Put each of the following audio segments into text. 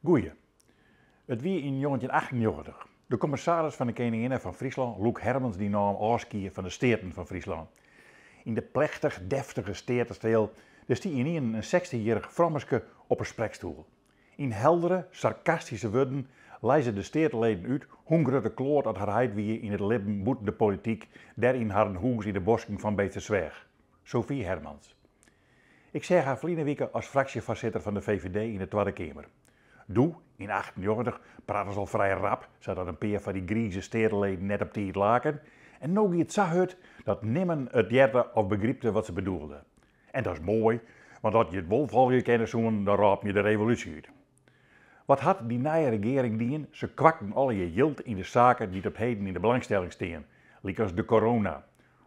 Goeie. It wie yn 1998. De kommissaris fan de Keninginne fan Fryslân, Loek Hermans, dy naam ôfskie fan de Steaten fan Fryslân. Yn de plechtich deftige steateseal der stie ynienen in sechstichjierrich frommeske op 'e sprekstoel. Yn heldere, sarkastyske wurden lei se de steateleden út hoe'n grutte kloat at har heit wie yn it libben bûten de polityk, dêr yn harren hûs yn de bosken fan Beetstersweach. Sophie Hermans. Ik seach har ferline wike as fraksjefoarsitter fan de VVD yn de Twadde Keamer. Doe, yn 98, prate se al frij rap, sadat in pear fan dy grize steateleden net op tiid laken. En no gie it sa hurd dat nimmen it hearde of begrypte wat se bedoelde. En dat is moai, want as je it wol folgje kinne soenen, dan rôpen je de revolúsje út. Wat hat dy nije regearing dien? Se kwakten allegear jild yn de saken dy't op 't heden yn de belangstelling stean, lykas de corona.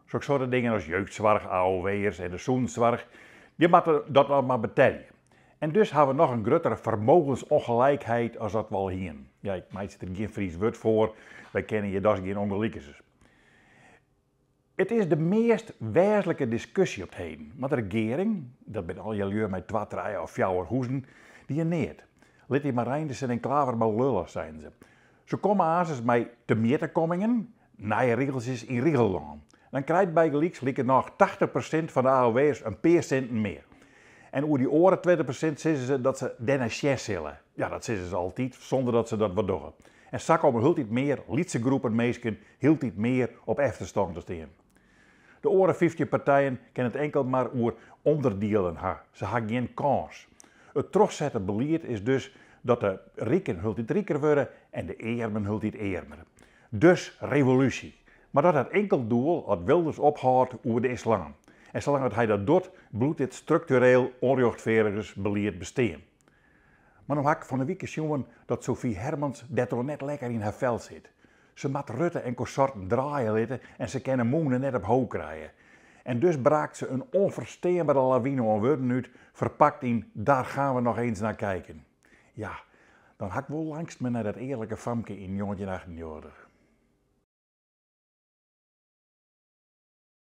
Soksoarte dingen as jeugdsoarch, AOW'ers en de sûnenssoarch, dy moatte dat noch mar betelje. En dus ha we noch in gruttere vermogensongelijkheid as dat we al hienen. Ja, ik meitsje der gjin Frysk wurd foar, wy kenne hjir dochs gjin ûngelikensens. It is de meast wêzenlike diskusje op 't heden, mar de regearing, dat binne allegear lju mei twa, trije of fjouwer huzen, die neat. Lit dy Marijnissen en Klaver mar lulle, seinen se. Se komme aansens mei temjittekommingen, nije rigelsjes yn Rigellân. Dan krijt bygelyks likernôch 80% fan de AOW'ers in pear sinten mear. En oer dy oare 20% sizze se dat se dêrnei sjen sille. Ja, dat sizze se altyd, sûnder dat se dat wat dogge. En sa komme hieltyd mear lytse groepen minsken hieltyd mear op efterstân te stean. De oare 15 partijen kinne it inkeld mar oer ûnderdielen ha, se ha gjin kâns. It trochsette belied is dus dat de riken hieltyd riker wurde en de earmen hieltyd earmer. Dus revolúsje. Mar dat hat inkeld doel as Wilders ophâldt oer de islam. En salang't hy dat docht, bliuwt dit struktureel ûnrjochtfeardigersbelied bestean. Mar no ha ik fan 'e wike sjoen dat Sophie Hermans dêrtroch net lekker yn har fel sit. Se moat Rutte en konsorten draaie litte en se kin 'e mûne net op ho krije. En dus braakt se in ûnfersteanbere lawine oan wurden út, ferpakt yn daar gaan we nog eens naar kijken. Ja, dan ha ik wol langstme nei dat earlike famke yn 1998.